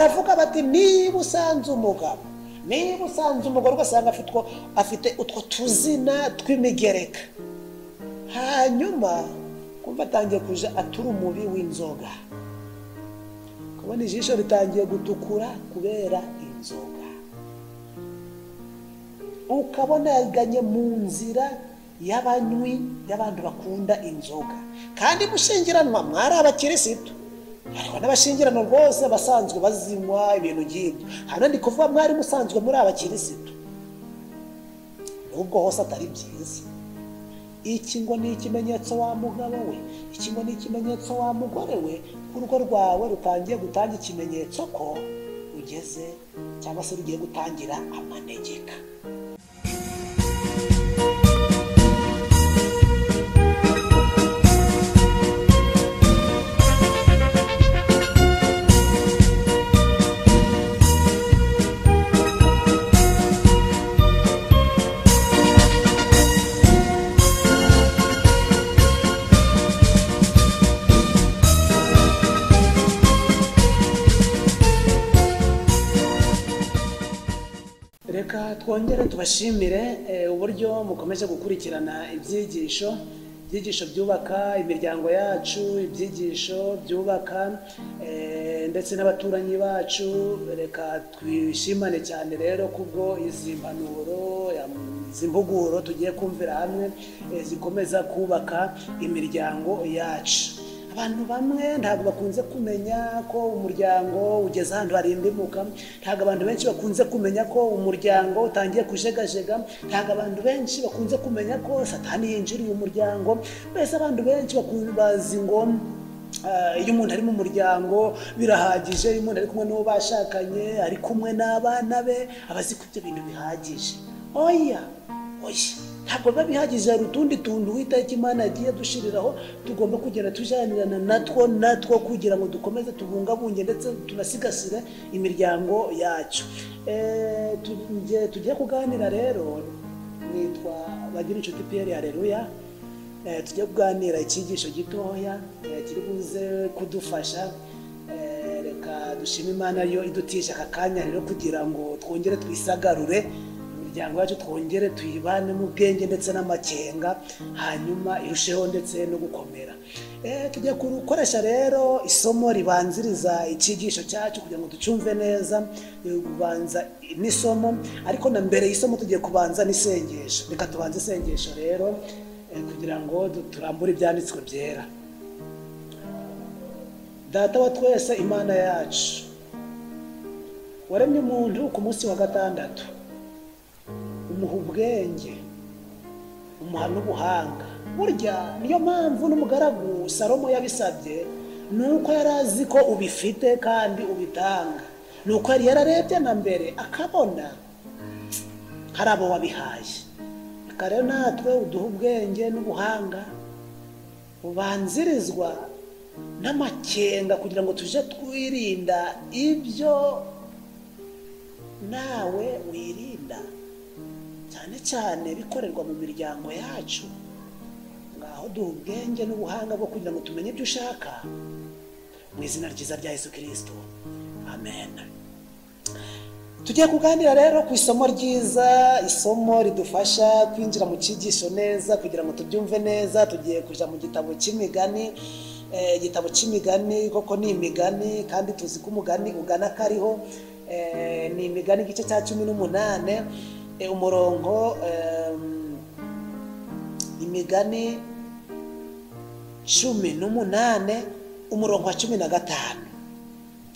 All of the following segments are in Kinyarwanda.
Baravuga bati niba usanze umugabo, niba usanze umugore ugasanga afite utwo tuzina tw'imigereka, hanyuma kumva atangiye kuja atura umubi w'inzoga, kubona ijisho ritangiye gutukura kubera inzoga, ukabona yaganye mu nzira y'abanywi y'abantu bakunda inzoga. Kandi mushingiranwa mwari abakirisitu, hariho n'abashingiranwa rwose basanzwe bazinywa ibintu nk'ibyo. Hano ndi kuvuga mwari musanzwe muri abakirisitu, nubwo hose atari byiza. Iki ngo ni ikimenyetso wa mugabo we, iki ngo ni ikimenyetso wa mugore we, urugo rwawe rutangiye gutanga ikimenyetso ko ugeze cyangwa se rugiye gutangira amanegeka. Reka twongere tubashimire uburyo mukomeje gukurikirana ibyigisho byubaka imiryango yacu, ibyigisho byubaka ndetse n'abaturanyi bacu. Reka twishimane cyane rero kubwo izi mpanuro, izi mpuguro tugiye kumvira hamwe zikomeza kubaka imiryango yacu. Abantu bamwe ntabwo bakunze kumenya ko umuryango ugeze ahantu harindimuka, ntabwo abantu benshi bakunze kumenya ko umuryango utangiye kujegajega, ntabwo abantu benshi bakunze kumenya ko Satani yinjiriye umuryango. Mbese abantu benshi bazi ngo iyo umuntu ari mu muryango birahagije, iyo umuntu ari kumwe n'uwo bashakanye, ari kumwe n'abana be, aba azi ko ibyo bintu bihagije. Oya, oya, ntabwo biba bihagije. Hari utundi tuntu Uwiteka Imana yagiye dushiriraho tugomba kugenda tujanirana natwo kugira ngo dukomeze tubungabunge ndetse tunasigasire imiryango yacu. Tugiye kuganira rero, nitwa Bagirinshuti Pierre Haleluya. Tugiye kuganira icyigisho gitoya kiri buze kudufasha. Reka dushime Imana yo idutisha aka kanya rero kugira ngo twongere twisagarure imiryango yacu, twongere tuyibane mu bwenge ndetse n'amakenga, hanyuma irusheho ndetse no gukomera. Tugiye gukoresha rero isomo ribanziriza icyigisho cyacu kugira ngo ducumve neza, kubanza n'isomo, ariko na mbere y'isomo tugiye kubanza n'isengesho. Reka tubanze isengesho rero kugira ngo turambure ibyanditswe byera. Data wa twese, Imana yacu, waremye umuntu ku munsi wa gatandatu, umuha ubwenge, umuha n'ubuhanga. Burya niyo mpamvu n'umugaragu Salomo yabisabye, nuko yari azi ko ubifite kandi ubitanga, nuko yari yararebye na mbere akabona hari abo wabihaye. Reka rero natwe uduha ubwenge n'ubuhanga bubanzirizwa n'amakenga kugira ngo tuje twirinda ibyo nawe wirinda, cyane cyane bikorerwa mu miryango yacu. Ngaho duha ubwenge n'ubuhanga bwo kugira ngo tumenye ibyo ushaka, mu izina ryiza rya Yesu Kristo, amen. Tugiye kuganira rero ku isomo ryiza, isomo ridufasha kwinjira mu cyigisho neza kugira ngo tubyumve neza. Tugiye kuja mu gitabo cy'imigani. Igitabo cy'imigani koko ni imigani, kandi tuzi ko umugani ugana kariho. Ni imigani igice cya 18, umurongo imigani 18 umurongo wa 15.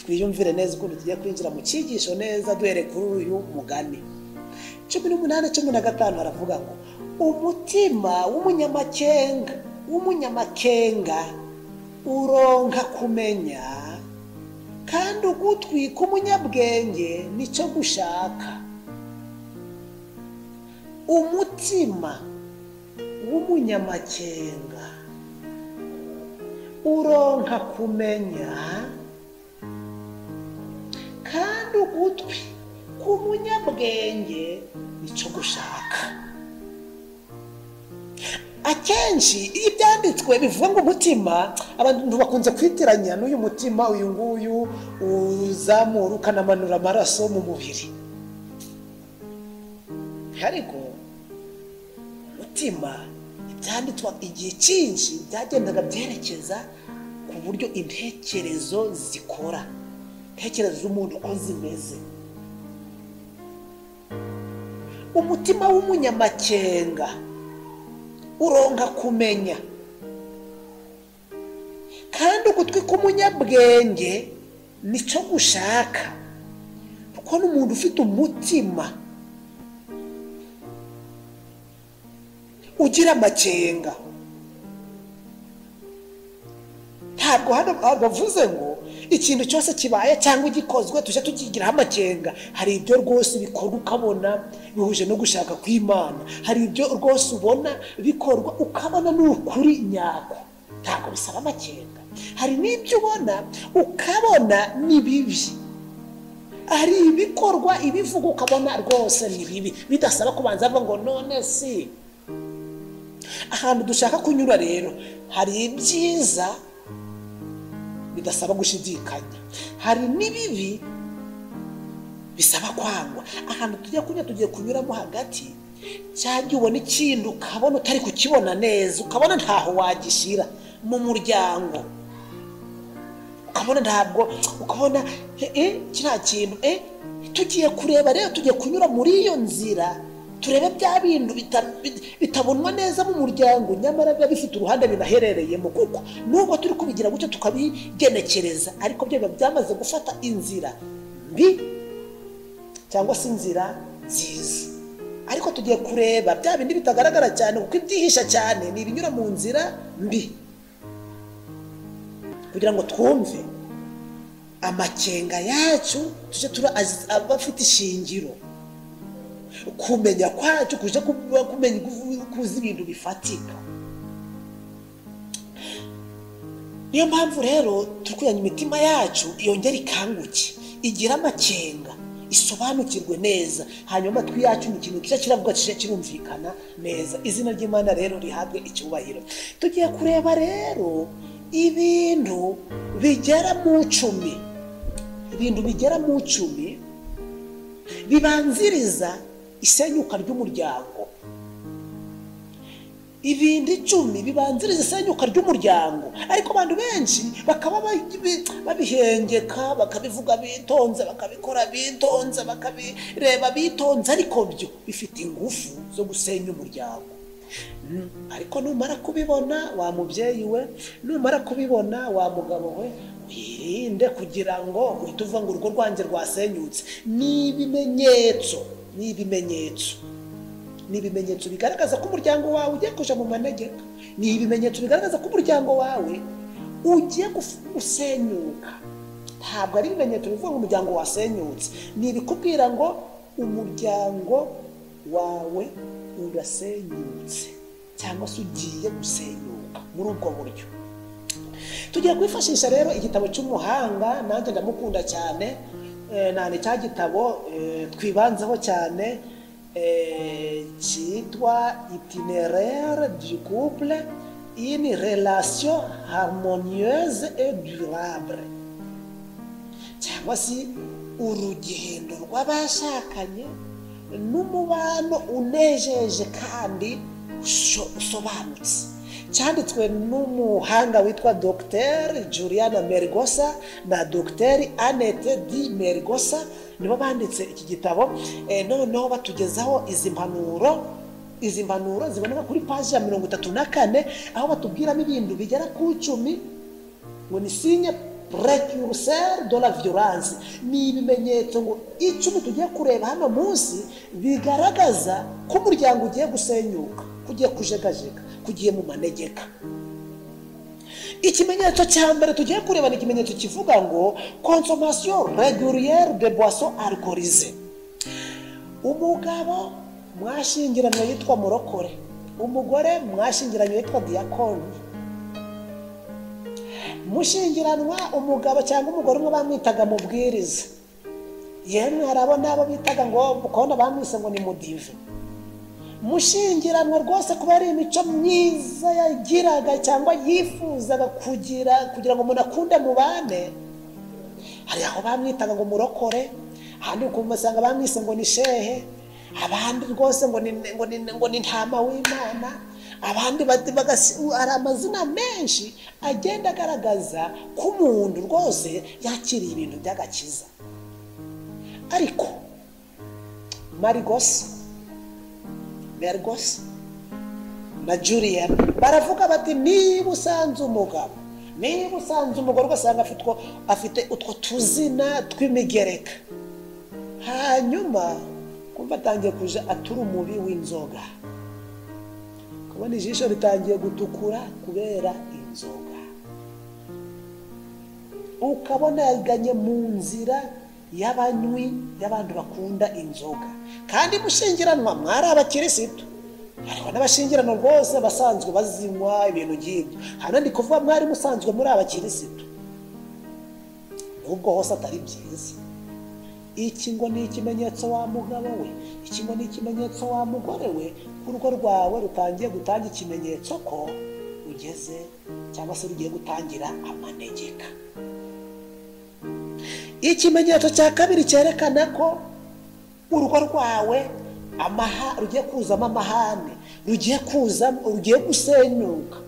Twiyumvire neza ukuntu tugiye kwinjira mu cyigisho neza duhere kuri uyu mugani. 18:15 haravuga ngo umutima w'umunyamakenga uronka kumenya, kandi ugutwi k'umunyabwenge nicyo gushaka. Umutima w'umunyamakenga uronka kumenya, kandi ugutwi k'umunyabwenge nicyo gushaka. Akenshi iyo ibyanditswe bivuga ngo umutima, abantu bakunze kwitiranya n'uyu mutima uyu nguyu uzamura ukanamanura amaraso mu mubiri. Ariko umutima ibyanditswe igihe cyinshi byagendaga byerekeza ku buryo intekerezo zikora, intekerezo z'umuntu uko zimeze. Umutima w'umunyamakenga uronka kumenya, kandi ugutwi k'umunyabwenge nicyo gushaka. Kuko n'umuntu ufite umutima ugira amakenga, ntabwo hano bavuze ngo ikintu cyose kibaye cyangwa igikozwe tujye tukigiraho amakenga. Hari ibyo rwose bikorwa ukabona bihuje no gushaka kw'Imana, hari ibyo rwose ubona bikorwa ukabona ni ukuri nyako, ntabwo bisaba amakenga. Hari n'ibyo ubona ukabona ni bibi, hari ibikorwa ibivuga ukabona rwose ni bibi, bidasaba kubanza ngo none si. Ahantu dushaka kunyura rero hari ibyiza bidasaba gushidikanya, hari n'ibibi bisaba kwangwa. Ahantu tujya kunyura tugiye kunyuramo hagati, cyangwa ubona ikintu ukabona utari kukibona neza, ukabona ntaho wagishyira mu muryango, ukabona ntabwo, ukabona kiriya kintu. Tugiye kureba rero, tugiye kunyura muri iyo nzira turebe bya bintu bitabonwa neza mu muryango, nyamara biba bifite uruhande binaherereyemo, kuko nubwo turi kubigira gutyo tukabigenekereza, ariko byo biba byamaze gufata inzira mbi cyangwa se inzira nziza. Ariko tugiye kureba bya bindi bitagaragara cyane, kuko ibyihisha cyane ni ibinyura mu nzira mbi, kugira ngo twumve amakenga yacu tujye tura abafite ishingiro, kumenya kwacu kuje kumenya kuzi ibintu bifatika. Niyo mpamvu rero turikuyanya imitima yacu yongera ikanguke, igira amakenga, isobanukirwe neza, hanyuma amatwi yacu ni ikintu kiza kiravuga kije kirumvikana neza. Izina ry'Imana rero rihabwe icyubahiro. Tugiye kureba rero ibintu bigera mu 10, ibintu bigera mu 10 bibanziriza isenyuka ry'umuryango. Ibindi 10 bibanziriza isenyuka ry'umuryango, ariko abantu benshi bakaba babihengeka, bakabivuga bitonze, bakabikora bitonze, bakabireba bitonze, ariko byo bifite ingufu zo gusenya umuryango. Ariko numara kubibona wa mubyeyi we, numara kubibona wa mugabo we, wirinde kugira ngo uhite uvuga ngo urugo rwanjye rwasenyutse. Ni ibimenyetso, ni ibimenyetso, ni ibimenyetso bigaragaza ko umuryango wawe ugiye kuja mu manegeka, ni ibimenyetso bigaragaza ko umuryango wawe ugiye gusenyuka. Ntabwo ari ibimenyetso bivuga ngo umuryango wasenyutse, ni ibikubwira ngo umuryango wawe urasenyutse cyangwa se ugiye gusenyuka muri ubwo buryo. Tugiye kwifashisha rero igitabo cy'umuhanga, nanjye ndamukunda cyane, nane cya gitabo twibanzeho cyane, cyitwa Itinéraire du couple, une relation harmonieuse et durable, cyangwa se urugendo rw'abashakanye n'umubano unejeje kandi usobanutse. Cyanditswe n'umuhanga witwa Dr Juliana Melgosa na Dr Annette D Melgosa, nibo banditse iki gitabo. Noneho batugezaho izi mpanuro, izi mpanuro ziboneka kuri paji ya 34, aho batubwiramo ibintu bigera ku 10 ngo ni signe précurseur de la violence. Ni ibimenyetso ngo 10 tugiye kureba hano munsi bigaragaza ko umuryango ugiye gusenyuka, kugiye kujegajega, kugiye mu manegeka. Ikimenyetso cya mbere tugiye kureba ni ikimenyetso kivuga ngo consommation régulière de boissons alcoolisées. Umugabo mwashingiranywe yitwa murokore, umugore mwashingiranywe yitwa diakoni. Mushingiranwa umugabo cyangwa umugore umwe bamwitaga mubwiriza, yemwe harabo nabo bitaga ngo ukabona bamwise ngo ni mudive. Mushingiranwa rwose kuba ari imico myiza yagiraga cyangwa yifuzaga kugira kugira ngo umuntu akunde mubane. Hari aho bamwitaga ngo murokore, ahandi ukumva bamwise ngo ni shehe, abandi rwose ngo ni ntama w'Imana, abandi hari amazina menshi agenda agaragaza ko umuntu rwose yakiriye ibintu by'agakiza. Ariko Marigos Mergos na Julian baravuga bati niba usanze umugabo, niba usanze umugore ugasanga afite utwo tuzina tw'imigereka, hanyuma kumva atangiye kuja atura umubi w'inzoga, kubona ijisho ritangiye gutukura kubera inzoga, ukabona yaganye mu nzira y'abanywi, y'abantu bakunda inzoga. Kandi mushingiranwa mwari abakirisitu, hariho n'abashingiranwa rwose basanzwe bazinywa ibintu nk'ibyo. Hano ndi kuvuga mwari musanzwe muri abakirisitu, nubwo hose atari byiza. Iki ngo ni ikimenyetso wa mugabo we, iki ngo ni ikimenyetso wa mugore we, ko urugo rwawe rutangiye gutanga ikimenyetso ko ugeze cyangwa se rugiye gutangira amanegeka. Ikimenyetso cya kabiri cyerekana ko urugo rwawe rugiye kuzamo amahane, rugiye kuzamo, rugiye gusenyuka,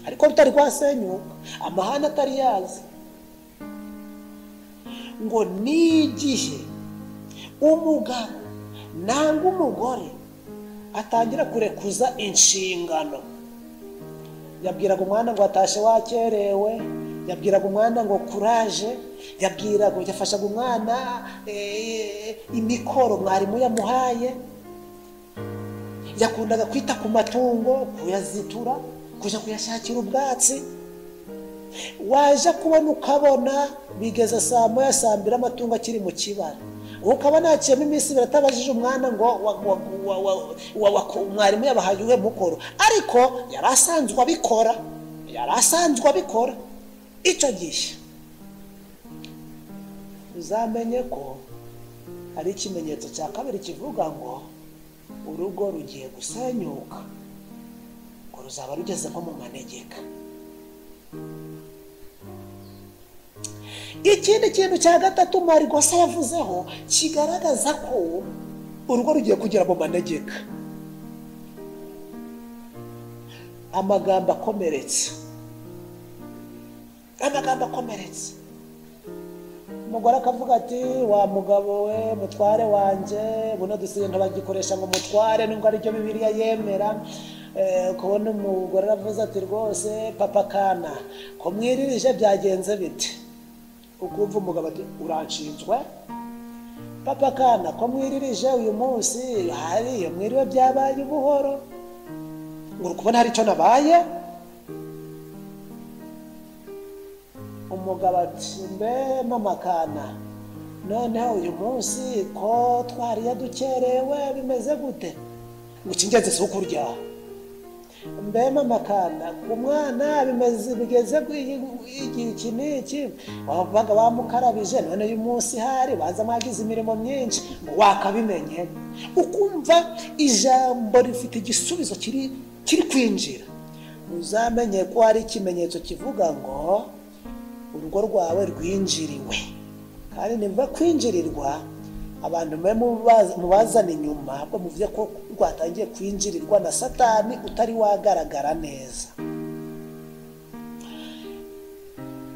ariko rutari rwasenyuka, amahane atari yaza, ngo ni igihe umugabo nangwa umugore atangira kurekuza inshingano. Yabwiraga umwana ngo atashe wakerewe, yabwiraga umwana ngo kuraje, yabwiraga, yafashaga umwana imikoro mwarimu yamuhaye, yakundaga kwita ku matungo, kuyazitura, kuja kuyashakira ubwatsi. Waje kubona ukabona bigeze saa moya saa mbiri amatungo akiri mu kibara, ukabona haciyemo iminsi ibiri atabajije umwana ngo mwarimu yabahaye uwe mukoro, ariko yari asanzwe abikora, yari asanzwe abikora. Icyo gihe uzamenye ko hari ikimenyetso cya kabiri kivuga ngo urugo rugiye gusenyuka, ngo ruzaba rugeze nko mu manegeka. Ikindi kintu cya gatatu Marigosa yavuzeho kigaragaza ko urugo rugiye kugera mu manegeka, amagambo akomeretse. Amagambo akomeretse. Umugore akavuga ati wa mugabo we, mutware wanjye, buno dusigaye ntibagikoresha ngo mutware nubwo aricyo Bibiliya yemera. Kubona umugore aravuze ati rwose papa kana ko mwiririje byagenze bite, ukumva umugabo ati uranshinzwe, papa kana ko mwiririje uyu munsi hariyo mwiriwe byabaye ubuhoro, ngo uri kubona hari icyo nabaye. Umugabo ati mbe mama kana, noneho uyu munsi ko twariye dukerewe bimeze gute, ngo icy'ingenzi si ukurya. Mbe mama kana, ku mwana bimeze bigeze igihe iki n'iki, wabaga bamukarabije none uyu munsi hari baza mwagize imirimo myinshi, ngo wakabimenye. Ukumva ijambo rifite igisubizo kiri kwinjira. Uzamenye ko hari ikimenyetso kivuga ngo urugo rwawe rwinjiriwe. Kandi nimba kwinjirirwa, abantu mubazana inyuma bwo muvuye ko rwatangiye kwinjirirwa na Satani utari wagaragara neza.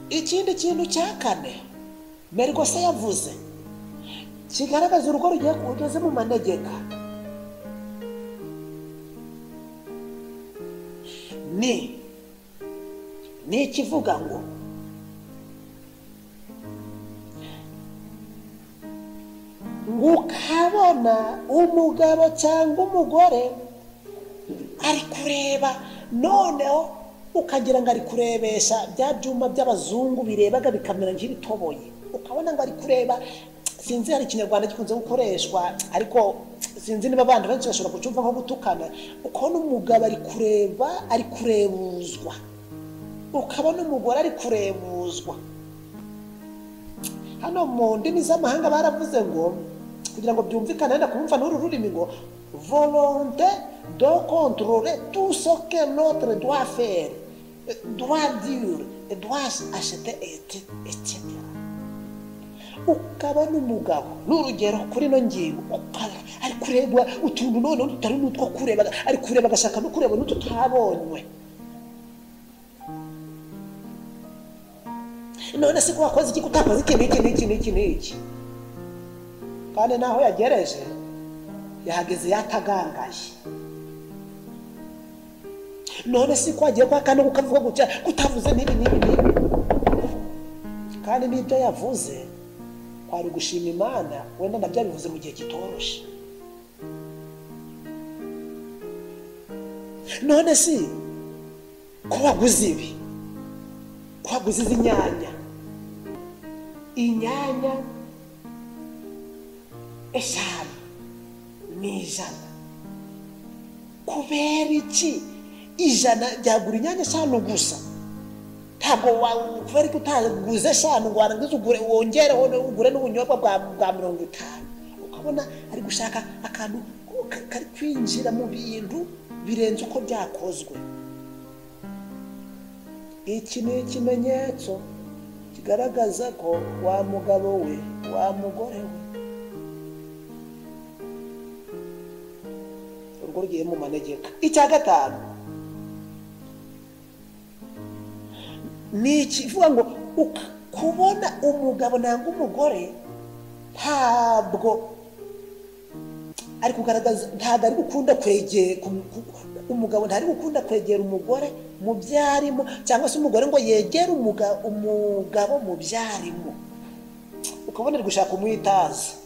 Ikindi kintu cya kane Merigose yavuze kigaragaza urugo rugiye kugeze mu manegeka ni ikivuga ngo ukabona umugabo cyangwa umugore ari kureba, noneho ukagira ngo ari kurebesha bya byuma by'abazungu birebaga bikamera nk'ibitoboye, ukabona ngo ari kureba. Sinzi hari ikinyarwanda gikunze gukoreshwa, ariko sinzi niba abantu benshi bashobora kucyumva nko gutukana. Ukabona umugabo ari kureba, ari kurebuzwa, ukabona umugore ari kurebuzwa. Hano mu ndimi z'amahanga baravuze ngo kugira ngo byumvikane wenda kumva n'uru rurimi ngo volonté de contrôler tout ce que l'autre doit faire, doit dire, doit acheter, etc. Ukabona umugabo, n'urugero kuri ino ngingo, ari kureba utuntu noneho tutari n'utwo kureba, ari kureba agashaka no kureba n'utwo tutabonywe. None se ko wakoze iki, utakoze iki n'iki n'iki n'iki n'iki? Kandi naho yagereje yahageze yatagangaye. None se ko wagiye kwa kane ukavuga gutya, kutavuze n'ibi n'ibi n'ibi? Kandi n'ibyo yavuze kwari gushima Imana, wenda nabyo yabivuze mu gihe kitoroshe. None si ko waguze ibi, ko waguze izi nyanya, inyanya 5 ni 100, kubera iki 100 byagura inyanya 5 gusa? Ntabwo kubera ko utaguze 5 ngo warangize ugure wongereho ugure n'ubunyobwa bwa 50. Ukabona ari gushaka akantu kari kwinjira mu bintu birenze uko byakozwe. Iki ni ikimenyetso kigaragaza ko wa mugabo we, wa mugore we, urugo rugiye mu manegeka. Icya gatanu ni ikivuga ngo kubona umugabo nangwa umugore ntabwo ari kugaragaza, ntabwo ari gukunda kwegera umugabo, ntari gukunda kwegera umugore mu byarimo, cyangwa se umugore ngo yegere umugabo mu byarimo. Ukabona ari gushaka umwitaza,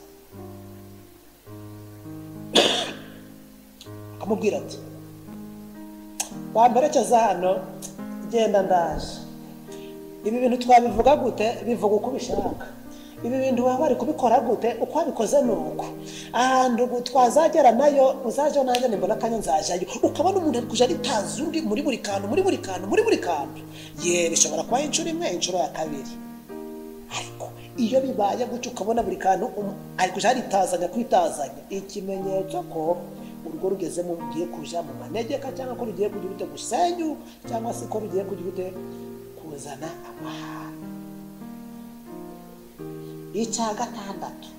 akamubwira ati wamperekeza hano, genda ndaje. Ibi bintu twabivuga gute? Bivuga uko ubishaka. Ibi bintu waba bari kubikora gute? Uko wabikoze ni uko. Ahantu twazagera nayo uzaje nanjye nimbona akanya nzajayo. Ukabona umuntu ari kuja aritaza undi muri buri kantu, muri buri kantu, muri buri kantu. Ye, bishobora kuba inshuro imwe, inshuro ya kabiri. Ariko iyo bibaye gutyo ukabona buri kantu ari kuja aritazanya kwitazanya, ikimenyetso ko urugo rugezemo rugiye kuja mu manegeka, cyangwa ko rugiye kugira ute gusenyuka, cyangwa se ko rugiye kugira ute kuzana amahane. Icya gatandatu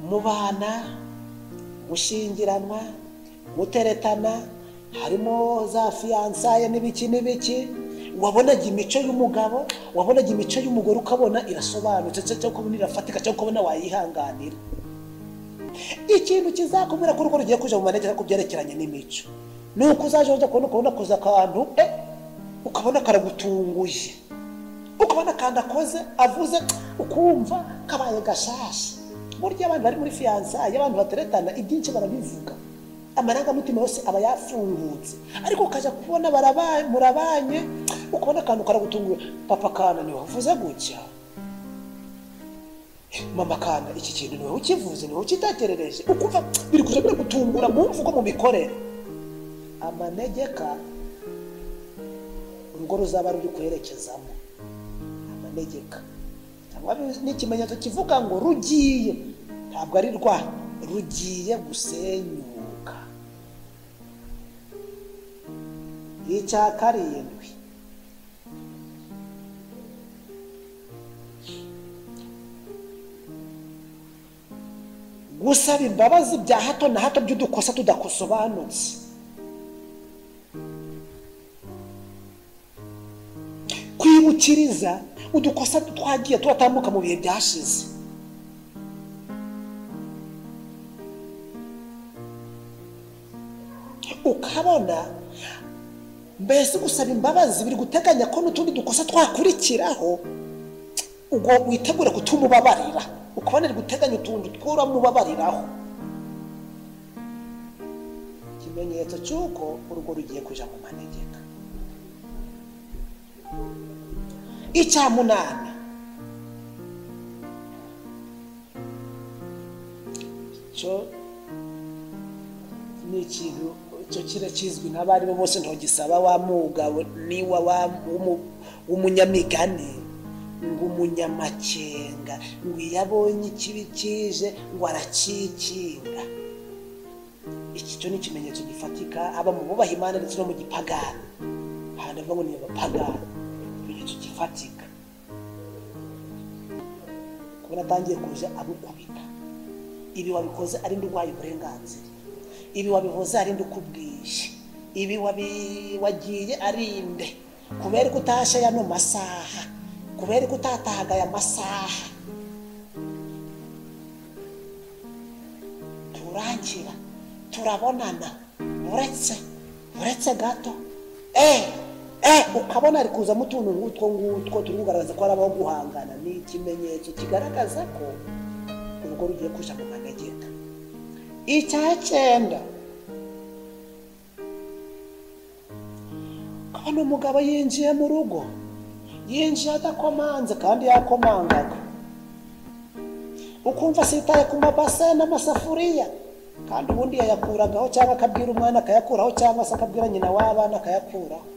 mubana, gushyingiranwa, guteretana, harimo za fiyansaye n'ibiki n'ibiki. Wabonaga imico y'umugabo, wabonaga imico y'umugore, ukabona irasobanutse, cyangwa ukabona irafatika, cyangwa ukabona wayihanganira. Ikintu kizakubwira ko urugo rugiye kuja mu manegeka ku byerekeranye n'imico ni uko uzaje ujya kubona ukabona kuza akantu, ukabona karagutunguye, ukabona akantu akoze avuze ukumva kabaye gashasha. Burya abantu bari muri fiyansaye, abantu bateretana, ibyinshi barabivuga, amarangamutima yose aba yafungutse. Ariko ukaja kubona murabanye, ukabona akantu karagutunguye. Papa kana niwe uvuze gutya, mama kana iki kintu niwe ukivuze, niwe ukitekerereje, ukumva biri kuja biragutungura mu mvugo, mu mikorere. Amanegeka urugo ruzaba ruri kwerekezamo, amanegeka cyangwa n'ikimenyetso kivuga ngo rugiye, ntabwo ari rwa, rugiye gusenyuka. Icya karindwi gusaba imbabazi bya hato na hato by'udukosa tudakosobanutse. Kwibukiriza udukosa twagiye turatambuka mu bihe byashize. Ukabona mbese gusaba imbabazi biri guteganya ko n'utundi dukosa twakurikiraho, ubwo witegura kutumubabarira, ukabona iri guteganya utuntu twuramubabariraho. Ikimenyetso cy'uko urugo rugiye kuja mu manegeka. Icya munani cyo ni ikintu cyo kirazwi n'abari bose, ntogisaba wa mugabo niwa w'umunyamigani ngo Umunyamakenga ngo iyo abonye ikibi kije ngo arakikinga. Iki cyo ni ikimenyetso gifatika aba mu bubaha Imana ndetse no mu gipagani. Hano ngo ni abapagani, ikimenyetso gifatika. Kubona atangiye kuja agukubita, ibi wabikoze ari ndwaye uburenganzira, ibi wabihoze ari ndukubwiye, ibi wagiye arinde, kubera ko utashe yano masaha, kubera ko utatahaga aya masaha, turangira turabonana uretse gato ukabona ari kuza mutuntu ngutwo ngutwo turi kugaragaza ko arabaho guhangana. Ni ikimenyetso kigaragaza ko urugo rugiye kuja mu manegeka. Icya cyenda, ukabona umugabo yinjiye mu rugo, yinjiye adakomanze kandi yakomangaga, ukumva sitaye ku mabase n'amasafuriya kandi ubundi yayakuragaho, cyangwa akabwira umwana akayakuraho, cyangwa se akabwira nyina w'abana akayakuraho.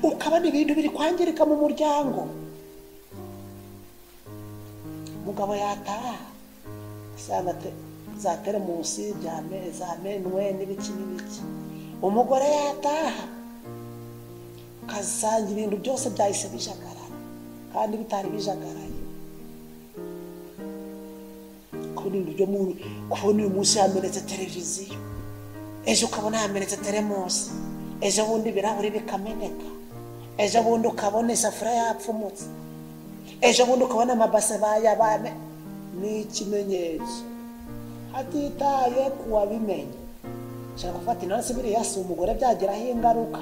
Ukabona ibintu biri kwangirika mu muryango. Umugabo yataha asanga za teremusi zamenwe n'ibiki n'ibiki. Umugore yataha ukasanga ibintu byose byahise bijagarara kandi bitari bijagaraye. Kubona ibintu byo kubona uyu munsi hamenetse televiziyo, ejo ukabona hamenetse teremusi, ejo bundi ibirahuri bikameneka, ejo bundi ukabona isafuriya yapfumutse, ejo bundi ukabona amabase bayabame. Ni ikimenyetso hatitaye ku wabimenye. Nshaka gufata inansi biriya si umugore byagiraho ingaruka,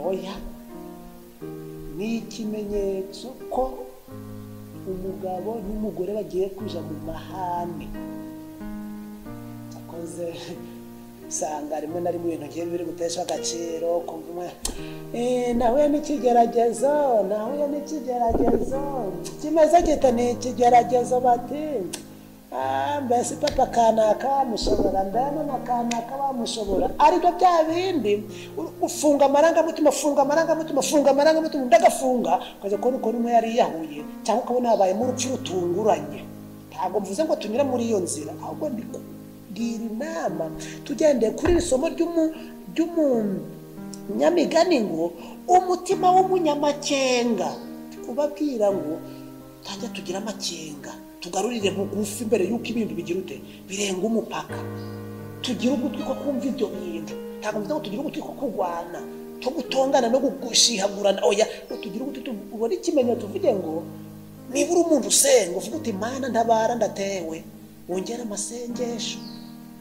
oya, ni ikimenyetso ko umugabo n'umugore bagiye kuja mu mahane. Akoze usanga rimwe na rimwe ibintu ngiye biri gutesha agaciro, kumva umwe nahuye n'ikigeragezo, nahuye n'ikigeragezo kimeze gite, ni ikigeragezo bati mbese papa kanaka mushobora, mbe mama kanaka bamushobora. Ariko bya bindi ufunga amarangamutima, funga amarangamutima, funga amarangamutima, undi agafunga, ukaza kubona ukuntu umwe yari yahuye, cyangwa ukabona habayemo urupfu rutunguranye. Ntabwo mvuze ngo tunyure muri iyo nzira, ahubwo ndi kugira inama tugendeye kuri iri somo ry'umunyamigani ngo umutima w'umunyamakenga, kubabwira ngo tajya tugira amakenga, tugarurire bugufi mbere yuko ibintu bigira ute birenga umupaka, tugira ugutwi ko kumva ibyo bintu. Ntabwo mvuze ngo tugira ugutwi ko kurwana, to gutongana no gushihagurana, oya, tugira ugutwi tubone ikimenyetso, tuvuge ngo niba uri umuntu usenga uvuga uti Mana ntabara ndatewe, wongere amasengesho,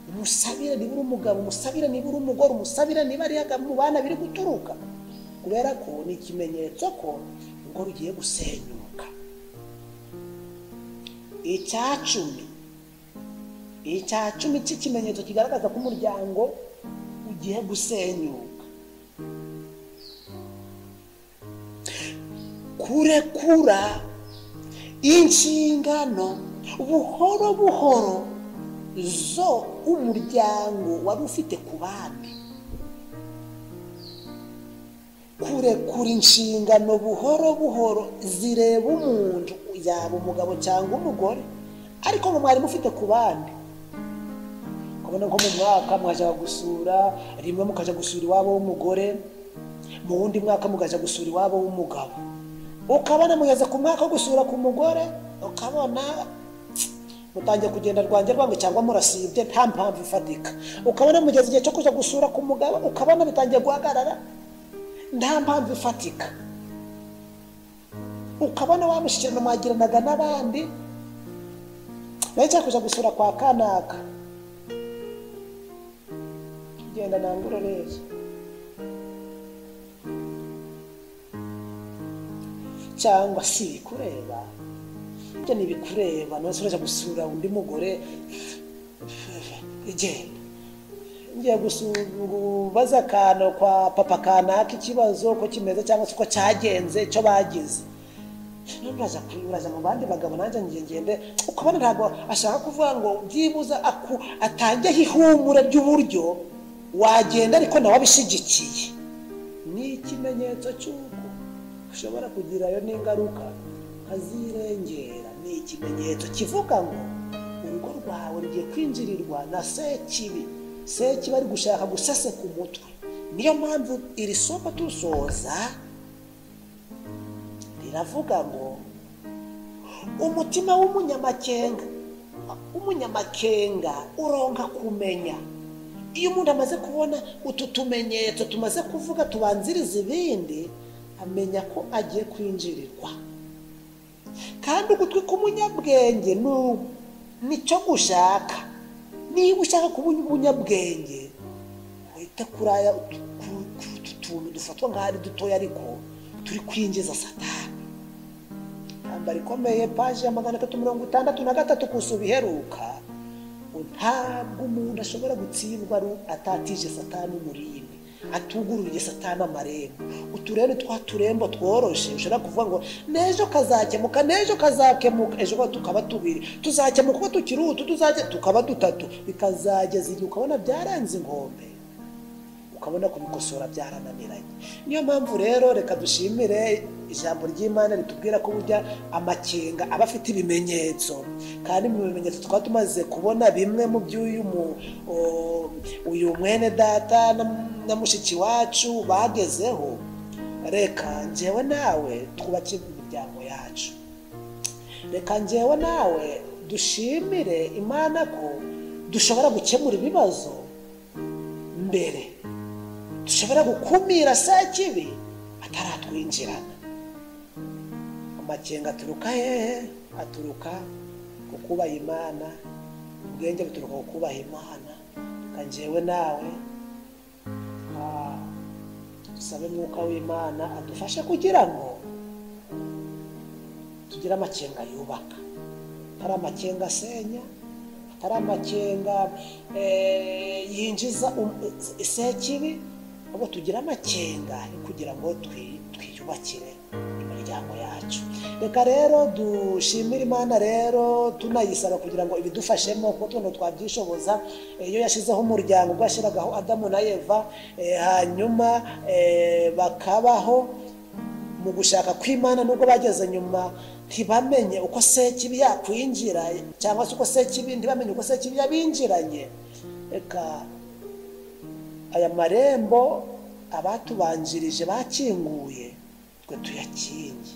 umusabire niba uri umugabo, umusabire niba uri umugore, umusabire niba ari mu bana biri guturuka, kubera ko ni ikimenyetso ko urugo rugiye gusenyuka. Icya cumi cy'ikimenyetso kigaragaza ko umuryango ugiye gusenyuka, kurekura inshingano buhoro buhoro zo umuryango wari ufite ku bandi. Kurekura inshingano buhoro buhoro zireba umuntu, yaba umugabo cyangwa umugore, ariko ngo mwari mufite ku bandi. Ukabona nko mu mwaka mwaja gusura rimwe, mukaja gusura iwabo w'umugore, mu wundi mwaka mukaja gusura iwabo w'umugabo. Ukabona mugeze ku mwaka wo gusura ku mugore, ukabona mutangiye kugenda rwanjye rwange cyangwa murasibye nta mpamvu ifatika. Ukabona mugeze igihe cyo kuja gusura ku mugabo, ukabona bitangiye guhagarara nta mpamvu ifatika. Ukabona wamushyikirana mwagiranaga n'abandi, nawe cyangwa kuja gusura kwa kanaka, genda nangura neza, cyangwa si kureba ibyo nibikureba, none uraja gusura undi mugore, genda ngiye gusubaza akantu kwa papa kanaka ikibazo ko kimeze cyangwa se uko cyagenze icyo bagize, uraza mu bandi bagabo nanjye ngende. Ukabona ntabwo ashaka kuvuga ngo byibuza atangeho ihumure ry'uburyo Wagenda ariko nawe abishyigikiye, ni ikimenyetso cy'uko ushobora kugirayo n'ingaruka ukazirengera. Ni ikimenyetso kivuga ngo urugo rwawe rugiye kwinjirirwa na Sekibi. Sekibi ari gushaka guseseka umutwe. Niyo mpamvu iri somo tusoza riravuga ngo umutima w'umunyamakenga uronka kumenya. Iyo umuntu amaze kubona utu tumenyetso tumaze kuvuga tubanziriza ibindi, amenya ko agiye kwinjirirwa. Kandi ugutwi k'umunyabwenge nicyo gushaka. Niba ushaka kuba umunyabwenge, wite kuri aya tuntu dufatwa nk'aho ari dutoya ariko turi kwinjiza Satani. Intambara ikomeye, paji ya 363 kusuba iheruka. Ntabwo umuntu ashobora gutsindwa atatije Satani umurindi, atugururiye Satani amarembo. Uturere twa turembo tworoshe ushobora kuvuga ngo n'ejo kazakemuka, n'ejo kazakemuka, ejo tukaba tubiri, tuzakemuka uko tukiri utu, tuzajya tukaba dutatu, bikazageza igihe ukabona byarenze inkombe, ukabona kubikosora byarananiranye. Niyo mpamvu rero reka dushimire ijambo ry'Imana ritubwira ko burya amakenga aba afite ibimenyetso, kandi mu bimenyetso twaba tumaze kubona bimwe mu by'uyu uyu mwene data na mushiki wacu bagezeho. Reka njyewe nawe twubake imiryango yacu, reka njyewe nawe dushimire Imana ko dushobora gukemura ibibazo mbere, dushobora gukumira Sekibi ataratwinjirana. Amakenga aturuka hehe? Aturuka ku kubaha Imana. Ubwenge buturuka ku kubaha Imana. Reka njyewe nawe dusabe Mwuka w'Imana adufashe kugira ngo tugire amakenga yubaka, atari amakenga asenya, atari amakenga yinjiza Sekibi, ahubwo tugire amakenga kugira ngo twiyubakire imiryango yacu. Reka rero dushimire Imana rero tunayisaba kugira ngo ibidufashemo, kuko tuno twabyishoboza. Iyo yashizeho umuryango ubwo yashyiragaho Adamu na Eva, hanyuma bakabaho mu gushaka kw'Imana, nubwo bageze nyuma ntibamenye uko Sekibi yakwinjira, cyangwa se uko Sekibi ntibamenye uko Sekibi yabinjiranye. Reka aya marembo abatubanjirije bakinguye twe tuyakinge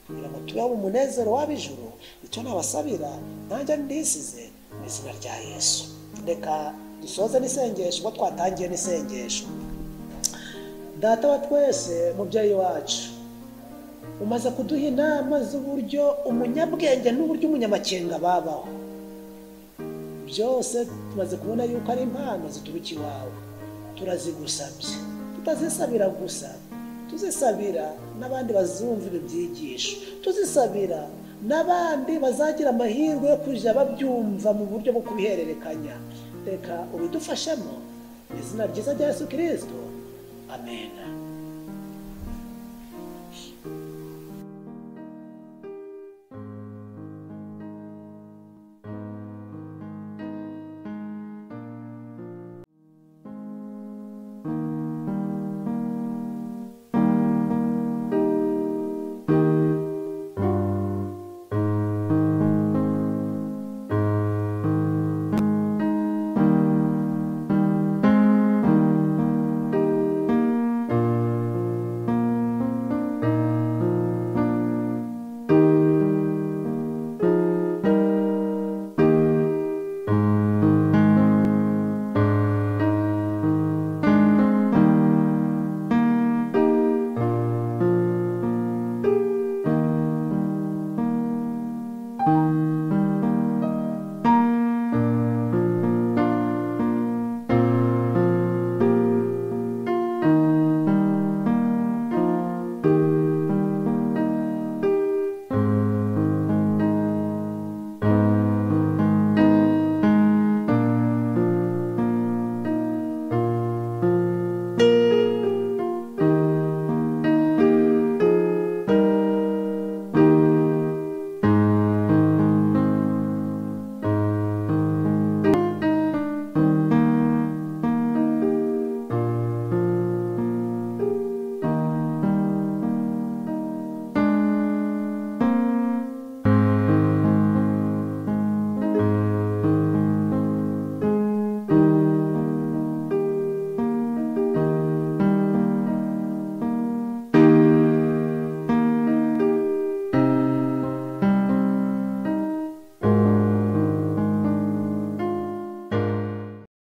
kugira ngo tubeho mu munezero w'ab'ijuru. Icyo nabasabira nanjye ndisize mu izina rya Yesu. Reka dusoze n'isengesho ubwo twatangiye n'isengesho. Data wa twese, mubyeyi wacu, umaze kuduha inama z'uburyo umunyabwenge n'uburyo umunyamakenga babaho. Byose tumaze kubona yuko ari impano zituruka iwawe, turazigusabye. Tutazisabira gusa, tuzisabira n'abandi bazumva ibi byigisho, tuzisabira n'abandi bazagira amahirwe yo kujya babyumva mu buryo bwo kubihererekanya. Reka ubidufashemo mu izina ryiza rya Yesu Kristo, amen.